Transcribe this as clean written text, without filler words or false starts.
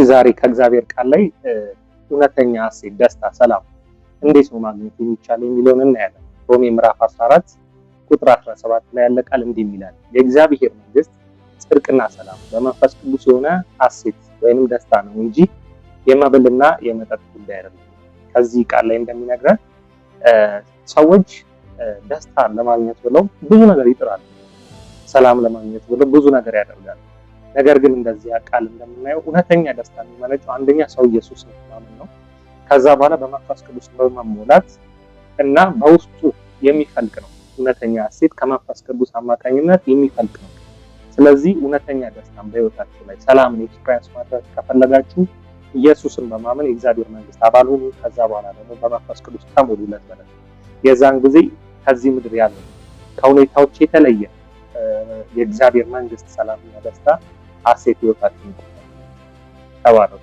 ዛሬ ከእግዚአብሔር ቃል ላይ እውነተኛ ሐሴት፣ ደስታ፣ ሰላም እንዴት ነው ማግኘት የሚቻል የሚለውን እናያለን። ሮሜ ምዕራፍ 14 ቁጥር 17 ላይ ያለ ቃል እንዲህ ይላል፣ የእግዚአብሔር መንግስት ጽድቅና ሰላም በመንፈስ ቅዱስ የሆነ ሐሴት ወይንም ደስታ ነው እንጂ የመብልና የመጠጥ ጉዳይ አይደለም። ከዚህ ቃል ላይ እንደሚነግረን ሰዎች ደስታ ለማግኘት ብለው ብዙ ነገር ይጥራሉ። ሰላም ለማግኘት ብለው ብዙ ነገር ያደርጋሉ። ነገር ግን እንደዚያ ቃል እንደምናየው እውነተኛ ደስታ የሚመነጨው አንደኛ ሰው ኢየሱስን ማመን ነው። ከዛ በኋላ በመንፈስ ቅዱስ በመሞላት እና በውስጡ የሚፈልቅ ነው። እውነተኛ ሐሴት ከመንፈስ ቅዱስ አማካኝነት የሚፈልቅ ነው። ስለዚህ እውነተኛ ደስታን በህይወታችሁ ላይ ሰላምን experience ማድረግ ከፈለጋችሁ ኢየሱስን በማመን የእግዚአብሔር መንግስት አባል ሁኑ። ከዛ በኋላ ደግሞ በመንፈስ ቅዱስ ተሞሉለት ማለት ነው። የዛን ጊዜ ከዚህ ምድር ያለው ከሁኔታዎች የተለየ የእግዚአብሔር መንግስት ሰላምና ደስታ ሐሴት ህይወታችን ይቆጣል። ተባረኩ።